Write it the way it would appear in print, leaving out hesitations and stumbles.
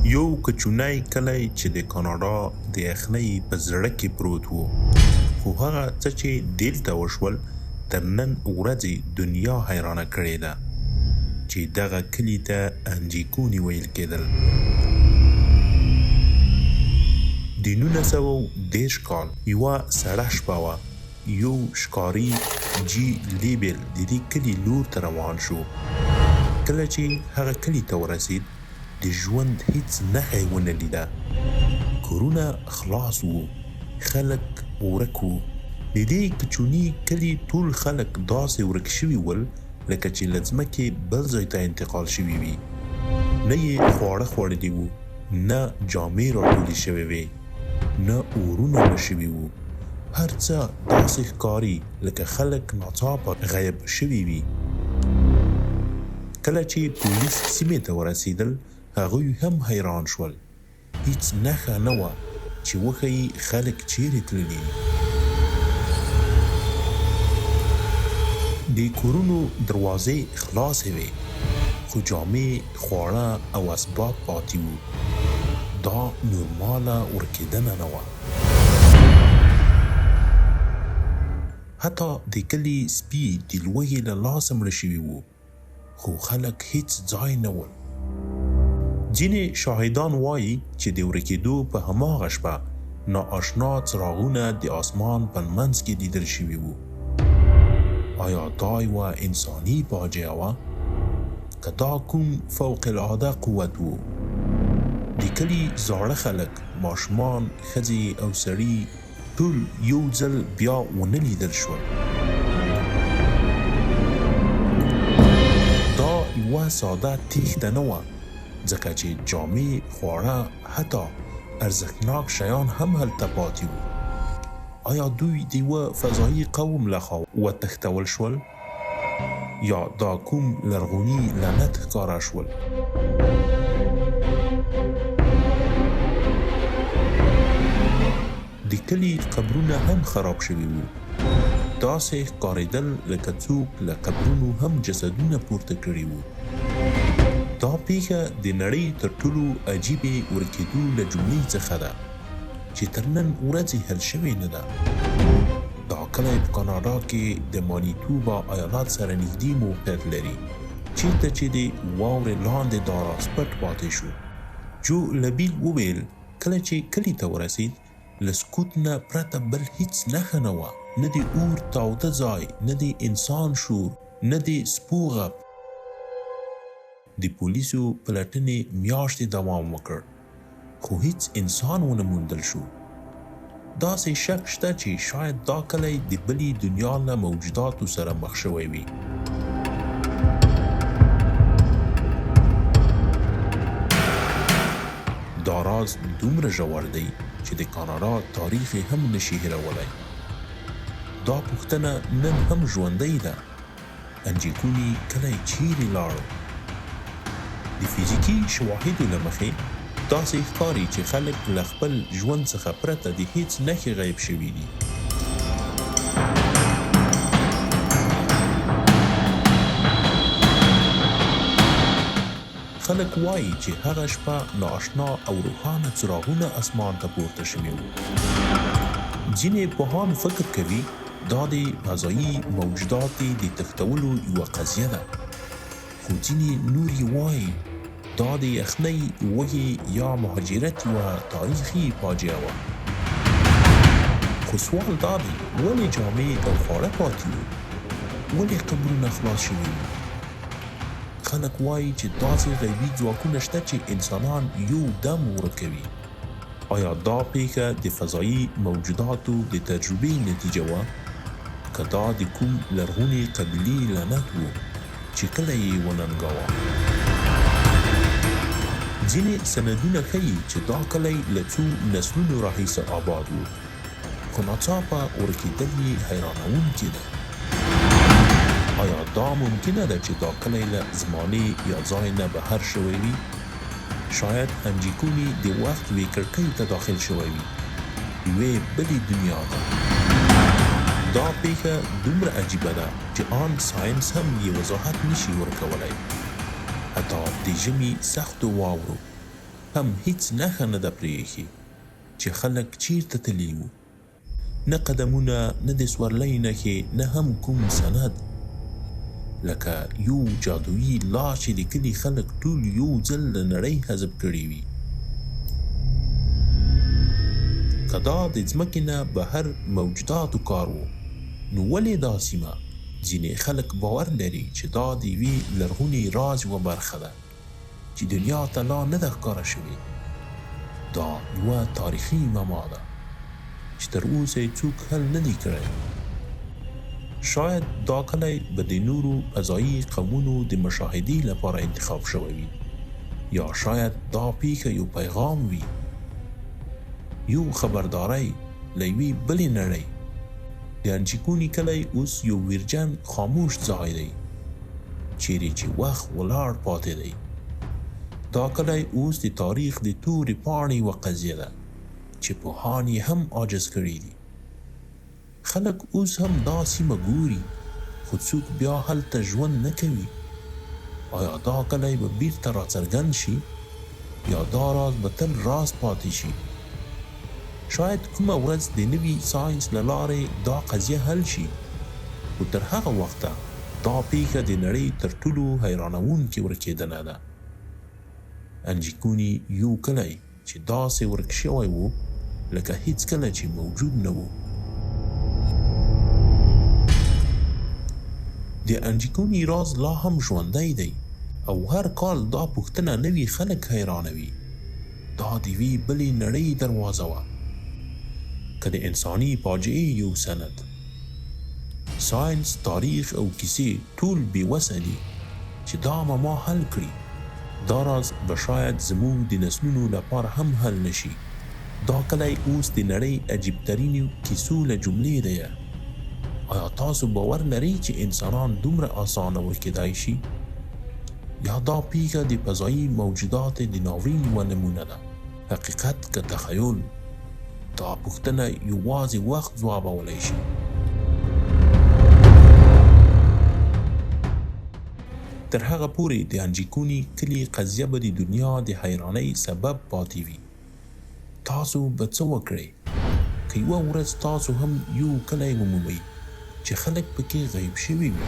یو کوچنی کلی چې د کاناډا د یخنۍ په زړه کې پروت و، خو هغه څه چې دلته وشول تر نن ورځې دنیا حیرانه کړې ده، چې دغه کلي ته انجیکوني ویل کېدل. د 1930 کال یوه سړه شپه وه، یو ښکاري جي لیبل د دې کلي لور ته روان شو. کله چې هغه کلي ته ورسېد، د ژوند هیڅ نښه یې ونه لیده. کورونه خلاص وو، خلک ورک وو. د دې کوچني کلي ټول خلک داسې ورک شوي ول لکه چې له ځمکې بل ځای ته انتقال شوي وي. نه یې خواړه خوړلي وو، نه جامې راټولې شوې وې، نه اورونه مړه شوي وو. هر څه داسې ښکاري لکه خلک ناڅاپه غیب شوي وي. کله چې پولیس سیمې ته ورسېدل، هغوی هم حیران شول. هیڅ نښه نه وه چې وښيي خلک چیرې تللي دي. د کورونو دروازې خلاصې وې، خو جامې، خواړه او اسباب پاتې وو. دا نورماله ورکېدنه نه وه. حتی د کلي سپي د لوږې له لاسه مړه شوي وو. خو خلک هیڅ ځای نه ول. ځینې شاهدان وايي چې د ورکېدو په هماغه شپه نا اشنا څراغونه د اسمان په منځ کې لیدل شوي وو. آیا دا یوه انساني فاجعه وه؟ که دا کوم فوق العاده قوت وو؟ د کلي زاړه خلک، ماشومان، ښځې او سړي ټول یو ځل بیا ونه لیدل شول. دا یوه ساده تیښته نه وه، ځکه چې جامې، خواړه، حتی ارزښتناک شیان هم هلته پاتې وو. آیا دوی د یوه فضايي قوم لخوا وتښتول شول؟ یا دا کوم لرغوني لعنت ښکاره شول؟ د کلي قبرونه هم خراب شوي وو. داسې ښکارېدل لکه څوک له قبرونو هم جسدونه پورته کړي وو. دا پېښه د نړۍ تر ټولو عجیبې ورکېدو له جملې څخه ده چې تر نن ورځې حل شوې نه ده. دا کلی په کاناډا کې د مانیتوبا ایالت سره نږدې موقعیت لري، چیرته چې د واورې لاندې دا راز پټ پاتې شو. جو لبیل وویل، کله چې کلي ته ورسید، له سکوت نه پرته بل هیڅ نښه نه وه، نه د اور تاوده ځای، نه د انسان شور، نه د سپو غپ. د پولیسو پلټنې میاشتې دوام وکړ، خو هیڅ انسان ونه موندل شو. داسې شک شته چې شاید دا کلی د بلې دنیا له موجوداتو سره مخ شوی وي. دا راز دومره ژور دی چې د کاناډا تاریخ یې هم نشي هیرولی. دا پوښتنه نن هم ژوندۍ ده. انجیکوني کلی چیرې لاړ؟ د فزیکي شواهدو له مخې داسې ښکاري چې خلک له خپل ژوند څخه پرته د هیڅ نښې غیب شوي دي. خلک وايي چې هغه شپه نااشنا او روښانه څراغونه اسمان ته پورته شوي وو. ځینې پوهان فکر کوي دا د فضايي موجوداتو د تښتولو یوه قضیه ده، خو ځینې نور یې وايي دا د یخنۍ، لوږې یا مهاجرت یوه تاریخي فاجعه وه. خو سوال دا دی، ولې جامې او خواړه پاتې وو؟ ولې قبرونه خلاص شوي وو؟ خلک وايي چې داسې غیبي ځواکونه شته چې انسانان یو دم ورکوي. آیا دا پېښه د فضايي موجوداتو د تجربې نتیجه وه؟ که دا د کوم لرغوني قبیلې لعنت و چې کلی یې وننګاوه؟ ځینې سندونه ښيي چې دا کلی له څو نسلونو راهیسې آباد و، خو ناڅاپه ورکېدل یې حیرانوونکې ده. آیا دا ممکنه ده چې دا کلی له زمانې یا ځای نه بهر شوی وي؟ شاید انجیکوني د وخت یوې کړکۍ ته داخل شوی وي، یوې بلې دنیا ته. دا پېښه دومره عجیبه ده چې آن ساینس هم یې وضاحت نه شي ورکولی. حتی د ژمي سختو واورو هم هیڅ نښه نه ده پرې ایښې چې خلک چیرته تللي وو. نه قدمونه، نه د سورلۍ نښې، نه هم کوم سند. لکه يو جادويي لاس چې د کلي خلک ټول يو ځل له نړۍ حذف کړي وي. که دا د ځمکې نه بهر موجوداتو کار و، نو ولې دا سیمه؟ ځینې خلک باور لري چې دا د یوې لرغونې راز یوه برخه ده. چې دنیا ته لا نه ده ښکاره شوې. دا یوه تاریخي معما ده چې تر اوسه یې څوک حل نه دی کړی. شاید دا کلی به د نورو فضايي قومونو د مشاهدې لپاره انتخاب شوی وي، یا شاید دا پیښه یو پیغام وي، یو خبرداری له یوې بلې نړۍ. د انجیکوني کلی اوس یو ویرجن خاموش ځای دی. چیرې چې وخت ولاړ پاتې دی. دا کلی اوس د تاریخ د تورې پاڼې یوه قضیه ده چې پوهان یې هم عاجز کړي دي. خلک اوس هم دا سیمه ګوري خو څوک بیا هلته ژوند نه کوي. آیا دا کلی به بیرته راڅرګند شي یا دا راز به تل راز پاتې شي؟ شاید کومه ورځ د نوي ساینس له لارې دا قضیه حل شي، خو تر هغه وخته دا پېښه د نړۍ تر ټولو حیرانوونکې ورکېدنه ده. انجیکوني یو کلی چې داسې ورک شوی و لکه هیڅکله چې موجود نه و. د انجیکوني راز لا هم ژوندی دی او هر کال دا پوښتنه نوي خلک حیرانوي. دا د یوې بلې نړۍ دروازه وه که د انساني فاجعې یو سند؟ ساینس، تاریخ او کیسې ټول بې وسه دي چې دا معما حل کړي. دا راز به شاید زموږ د نسلونو لپاره هم حل نه شي. دا کلی اوس د نړۍ عجیب ترینو کیسو له جملې دی. ایا تاسو باور لرئ چې انسانان دومره اسانه ورکېدای شي؟ یا دا پیښه د فضايي موجوداتو د ناورین یوه نمونه ده؟ حقیقت که تخیل؟ دا پوښتنه یوازې وخت ځوابولی شي. تر هغه پورې د انجیکوني کلي قضیه به د دنیا د حیرانۍ سبب پاتې وي. تاسو به څه وکړئ که یوه ورځ تاسو هم یو کلی ومومئ چې خلک پکې غیب شوي وي؟